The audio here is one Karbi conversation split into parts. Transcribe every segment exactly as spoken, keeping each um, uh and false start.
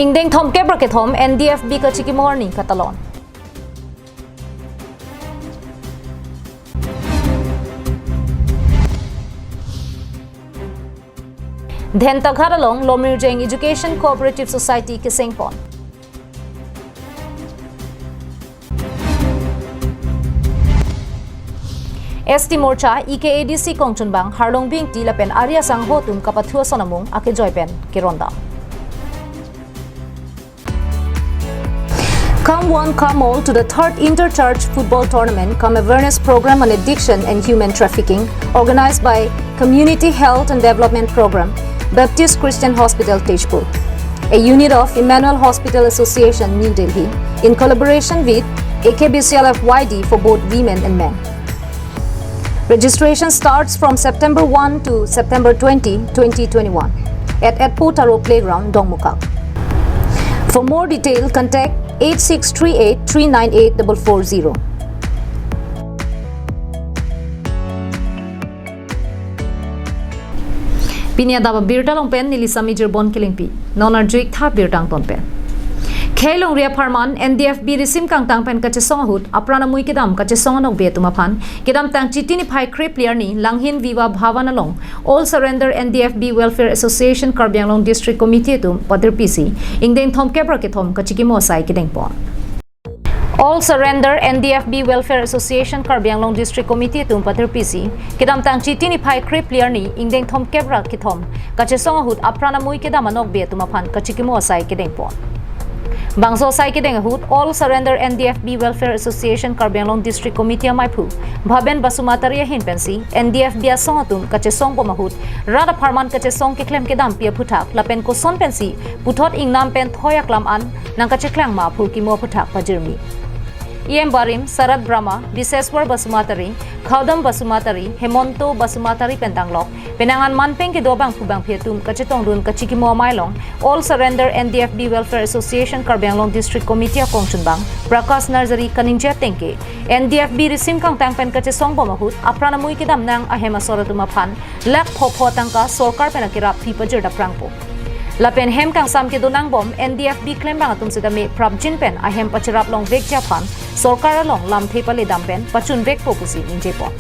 Ingdeng thomkep ra kethom N D F B kachikimo arni katalon. Dhentaghat along Lomirjeng Education Cooperative Society kesengpon. S T Morcha, E K A D C kongchunbang Harlongbi Ingti lapen ari asangho atum kapathu ason amung akejoi pen kerondam. Come one, come all to the third Inter-Church Football Tournament cum Awareness Program on Addiction and Human Trafficking, organized by Community Health and Development Program, Baptist Christian Hospital, Tezpur, a unit of Emmanuel Hospital Association, New Delhi, in collaboration with A K B C L F Y D for both women and men. Registration starts from September one to September twenty, twenty twenty-one at Etpo Taro Playground, Dongmukak. For more detail, contact eight six three eight three nine eight double four zero. Pini adap abirta along pen neli Sami Jirbon Kilingpi. Non arju-ik tha birta angton pen. Khei longri apharman N D F B risim kangtang pen kachesong ahut apran amui kedam kachesong anokbe atum aphan kedamtang Chiti niphai krephli arni Langhin Viva Bhavan along All Surrender N D F B Welfare Association Karbi Anglong District Committee atum patirpisi ingdeng thomkep ra kethom kachikimo asai kedengpon. All Surrender N D F B Welfare Association Karbi Anglong District Committee atum patirpisi kedamtang Chiti niphai krephli arni ingdeng thomkep ra kethom kachesong ahut apran amui kedam anokbe atum aphan kachikimo asai kedengpon. Bangso asai kedeng ahut All Surrender N D F B Welfare Association Karbi Anglong District Committee amaiphu Bhaben Basumatary ahin pensi N D F B asong atum kachesong bom ahut rat apharman kachesong keklem kedampi aphuthak lapen koson pensi puthot ingnam pen thoi aklam an nangkacheklang ma aphu kimo aphuthak pajirmi. E M Barim, Sarat Brahma, Biseswar Basumatary, Khaudam Basumatary, Hemonto Basumatary pen danglok penang an manpeng kedo abangphu bangphi atum kachetongdun kachikimo amei along All Surrender N D F B Welfare Association Karbi Anglong District Committee akongchunbang Prakash Narzary kaningje ateng ke N D F B risim kangtang pen kachesong bom ahut apran amui kedam nang ahem asor atum aphan lakh phopho atangka sorkar pen akerap aphi pajir daprangpo. Lapen hem kangsam kedo nangbom N D F B klembang atum setame prapjin pen ahem pachirap longvekji aphan sorkar along lamthe paledam pen pachunvekpo pusi ningjepon.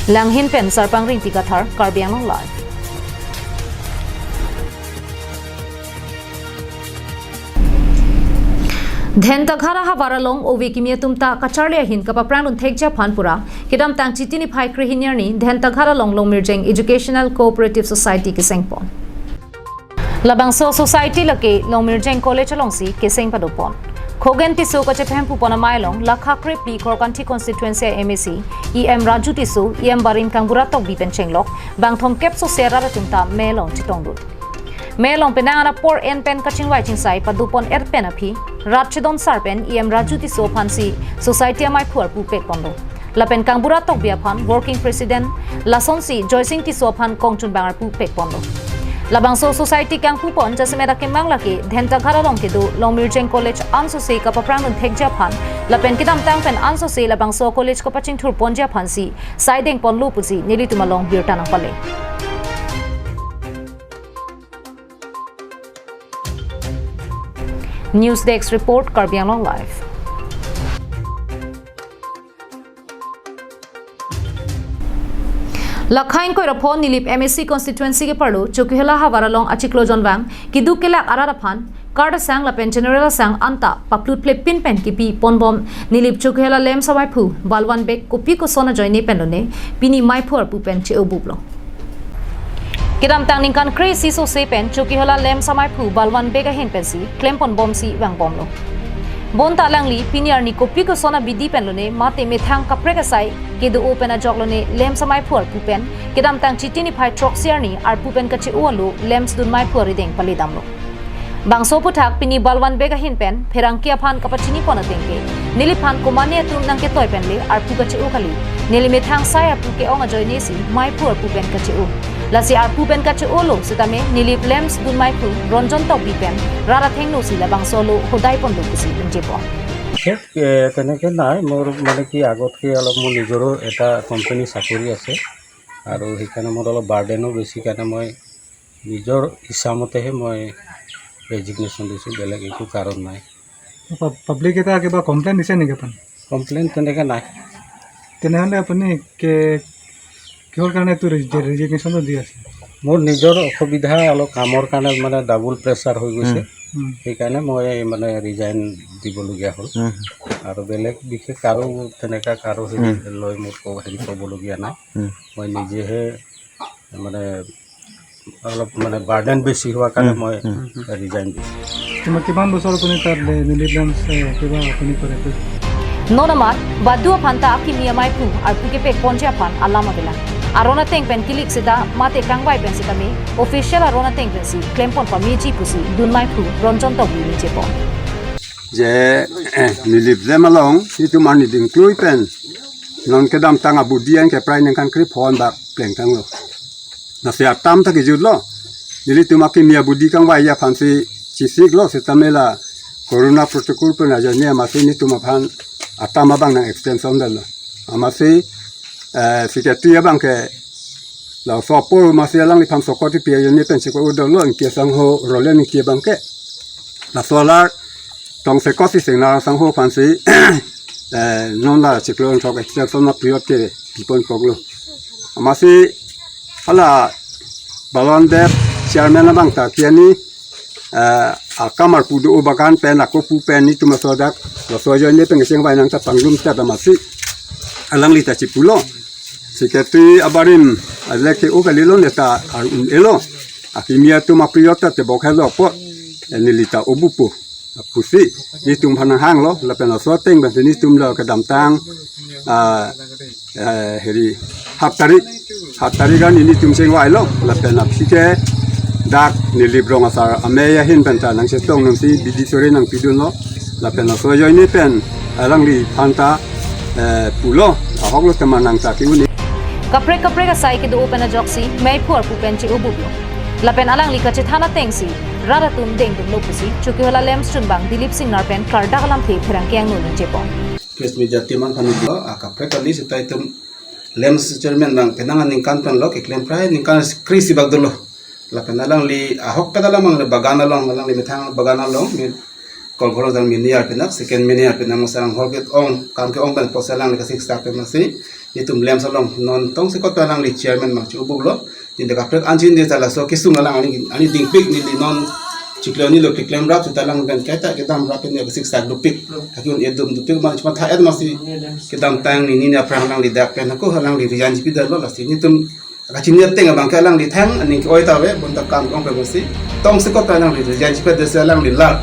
Langhin pen Sarpang Ringti Kathar, Karbi Anglong Live. Dhentaghat ahavar along ove kimi atum ta kacharli ahin kapapranglun thekji aphan pura kedamtang Chiti niphai krehini arni Dhentaghat along Lomirjeng Educational Cooperative Society kesengpon. Labangso society lake Lomirjeng College alongsi keseng padopon. Khogen Tisso kachephempupon amei along lakha krephli Korkanthi constituency M A C E M Raju Tisso, E M Barim Kangbura Tokbi pen chenglok bang thomkep sose arat atum ta mei along chetongdun. Mei along penang an apor en pen kachingvai chingsai padopon et pen aphi rat chedon sar pen E M Raju Tisso aphansi society amaiphu arpu pekponlo. Lapen Kangbura Tokbi aphan working president lasonsi Joysing Tisso aphan kongchunbang arpu pekponlo. Labangso society kangpupon jasemet akemang lake Dhentaghat along kedo Lomirjeng College ansose kapapranglun thekji aphan lapen kedamtang pen ansose labangso college kapachingthurponji aphansi sai dengponlo pusi nelitum along birta nangpale. News Desk Report, Karbi Anglong Live. Lakha ingkoi ra pho Nilip M A C constituency keparlo Chokihola havar along achiklo jonvang keduk kelak arat aphan card asang lapen general asang anta paplutplepin pen kepiponbom Nilip Chokihola LAMPS amaiphu Balwan Beg kopi koson ajoine pen lone pini maiphu arpu pen che-obuplo. Kedamtang ningkan kre-isi sose pen Chokihola LAMPS amaiphu Balwan Beg ahin pensi klemponbomsi vangbomlo. Bonta alangli pini arni kopi koson abidi pen lone mate methang kaprek asai kedo-o pen ajok lone LAMPS amaiphu arpu pen kedamtang Chiti niphai throksi arni arpu pen kache-o alo LAMPS dun maiphu arideng paledamlo. Bangso aphuthak pini Balwan Beg ahin pen pherangke aphan kapachinipon ateng ke, neliphan komane atum nangketoi pen le arpu kache-o kali. Neli methang sai arpu ke-ong ajoinesi maiphu arpu pen kache-o. Lasi arpu pen kache-olo setame Nilip LAMPS dun maiphu Ranjan Tokbi pen rat athengno si labangso alo hodaiponlo pusi ningjepon. ঠিক, এ, তেনেকে নাই। মোৰ মানে কি, আগতকে অলপ মোৰ নিজৰো এটা কোম্পানী চাকৰি আছে আৰু সেইকাৰণে মোৰ অলপ বাৰ্ডেনো বেছি কাৰণে মই নিজৰ ইচ্ছামতেহে মই ৰেজিগনেশ্যন দিছোঁ, বেলেগ একো কাৰণ নাই। পাব-, পাব্লিকে এটা কিবা কমপ্লেইন দিছে নেকি আপুনি? কমপ্লেইন তেনেকে নাই। তেনেহ'লে আপুনি কে-, কিহৰ কাৰণে এইটো ৰেজি-, ৰেজিগনেশ্যনটো দি আছে? মোৰ নিজৰ অসুবিধা, অলপ কামৰ কাৰণে মানে ডাবল প্ৰেছাৰ হৈ গৈছে। উম। উম। সেইকাৰণে মই মানে ৰিজাইন দিবলগীয়া হ'ল। উম। আৰু বেলেগ বিশেষ কাৰো তেনেকা কাৰো হেৰি উম। লৈ মোৰ ক-, হেৰি ক'বলগীয়া নাই। উম। মই নিজেহে মানে অলপ মানে বাৰ্ডেন বেছি হোৱাৰ কাৰণে উম, মই উম। ৰিজাইন দিছোঁ। কিমান, কিমান বছৰ আপুনি তাত লে-, নিলিপ লেম্পছ, এ, কিবা আপুনি কৰে? Non amat, badu aphanta akimi amei phu, arpu kepek ponji aphan alam avelang. Aron ateng pen kilik seta, mate kangvai pen seta me, official aron ateng pensi klempon pameji pusi, dunmei phu, Ronjon Tokbi ningjepo. Je, eh, nilik lemp along, itum arni dingklui pen, non kedamtang abudi an ke prai ningkan krepho an bak plengtanglo. Lasi atam ta kejutlo. Nelitum akimi abudi kangvai aphansi chisiklo, seta me la corona protocol pen ajoine amatsi nelitum aphan atam abang nang extension damlo. Amatsi, eh, secretary abang ke laso apor amatsi alangliphan sokoti pi ajoine pen chiklo damlo, Ingti asangho Roland Ingti abang ke. Laso alar tongsekot si Singnar asangho aphansi, eh, non la chiklo thok extension na period ke piponkoklo. Amatsi hala Balwan Deb chairman abang ta kiani, eh, akam arpu do bagan pen ako pu pen nelitum aso dak, laso ajoine pen kechengvai nang ta panglum ta amatsi alangli ta chipulo. Secretary abarim alek ke-o kalilo, neta ar-un-elo. Akimi atum aperiod ta tebok helo apot, eh, neli ta obupo. Pusi, nelitum aphan nanghanglo, lapen laso ateng pen nelitum lo kedamtang, ah, eh, heri, hap tarik, hap tarik an nelitum chengvailo, lapen aphi ke dak Nilip Rong asar amei ahin pen ta nangchetong nangsi bidi sore nangpidunlo, lapen laso ajoine pen alangliphan ta, eh, pulo, ahoklo tema nang ta ki-un-e. Kaprek kaprek asai kedo pen ajoksi, meiphu arpu pen che-obuplo. Lapen alangli kachethan atengsi, rat atum dengdunlo pusi, Chokihola lemps chunbang Dilip Singnar pen klardak alamthe pherangke angno ningjepo. Press media team aphan dilo, akaprek kali seta itum lemps chairman abang penang aningkan penlo keklem prai ningkan kre-isi bak dolo. Lapen alangli ahok pen alam alangli bagan along, alangli methang bagan along, mi kolgoro dan mini arpinak, second mini arpinak masang hol ke-ong, kam ke-ong pen posa alangli kasiksak pen amatsi, nelitum lemps along non tongsekot pen alangli chairman abang che-obuplo. Neli kaprek anjin de ta laso kesung alang arni, arni dingpik neli non chiklo arni lo keklem rap seta alang pen kaita kedam rap pen kasiksak dopik. Aki-un-e dum dopik man cuma tha-et amatsi kedamtang nini aphrang alangli dak pen ako alangli rijang jipi dalo, lasi nelitum kachini ateng abang ke alangli thang aning ke-oi ta ave, bonta kam ke-ong pen amatsi tongsekot pen alangli rijang jipi dasi alangli lar.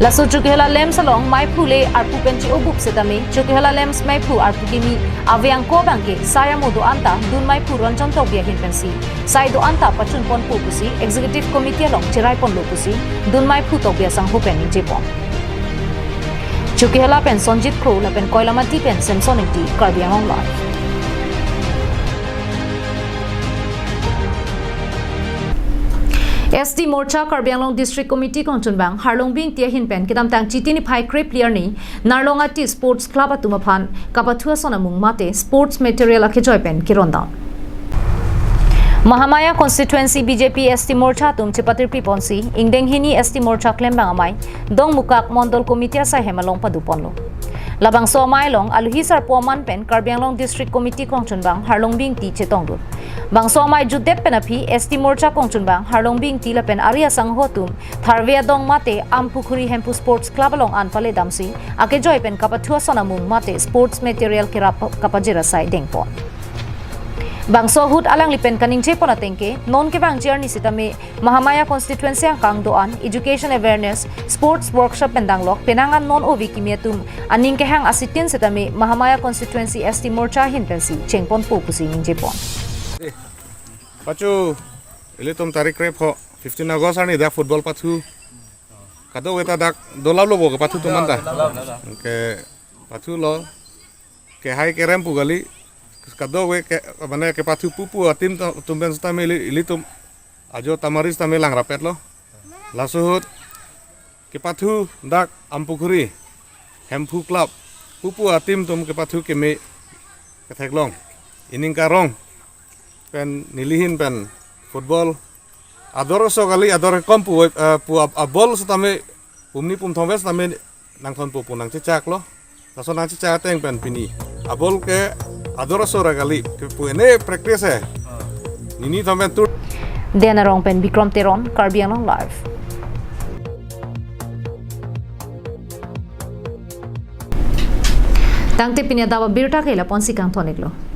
Laso Chokihola lemps along meiphu le arpu pen che-obup setame, Chokihola lemps meiphu arpu kimi ave angko abang ke sai amo do-an ta dunmeiphu Ronjon Tokbi ahin pensi, sai do-an ta pachunponpo pusi, executive committee along cheraiponlo pusi, dunmeiphu Tokbi asangho pen ningjepon. Chokihola pen Sonjit Kro lapen Koilamati pen Samson Ingti, Karbi Anglong Live. S T Morcha Karbi Anglong District Committee kongchunbang Harlongbi Ingti ahin pen kedamtang Chiti niphai krepli arni Narlong Ati Sports Club atum aphan kapathu ason amung mate sports material akejoi pen kerondam. Mahamaya Constituency B J P S T Morcha atum chepatirpi ponsi, ingdeng hini S T Morcha klembang amei, Dongmukak Mondol Committee asai hem along paduponlo. Labangso amei along aluhi sarpo aman pen Karbi Anglong District Committee kongchunbang Harlongbi Ingti chetongdun. Bangso amei jutdet pen aphi S T Morcha kongchunbang Harlongbi Ingti lapen ari asangho atum Tharve Adong mate Ampukhuri Hemphu Sports Club along an paledamsi, akejoi pen kapathu ason amung mate sports material kerap kapajir asai dengpon. Bangso ahut alangli pen kaningjepon ateng ke, non kevangji arni sitame Mahamaya Constituency angkang do-an, education awareness, sports workshop pen danglok, penang an non ove kimi atum aning kehang asitin sitame Mahamaya Constituency S T Morcha ahin pensi chengponpo pusi ningjepon. Pachu, ilitum tarik krepho, fifteen August arni dak football pathu. Kadokave ta dak dolaplo bo kepathu atum anta. Oke, pathulo. Kehai kerem pu kali. Kadokave ke, mane kepathu pupu ateam ta-, atum pen sitame ili-, ilitum ajo tamari sitame langrapetlo. Laso ahut kepathu dak Ampukhuri Hemphu Club pupu ateam atum kepathu keme ketheklong. Ining karong pen nelihin pen Football ador aso kali, ador kom pu, eh, pu ab-, abol setame pumni pumthom ves setame nangthon pu pu nangchechak lo. Laso nangchechak ateng pen pini abol ke ador aso ra kali, ke pu ene practice he. Nini thom pen tur. Dena Rong pen Bikrom Teron, Karbi Anglong Live. Tangte pini adap abirta ke lapu-ansi kangthon-iklo.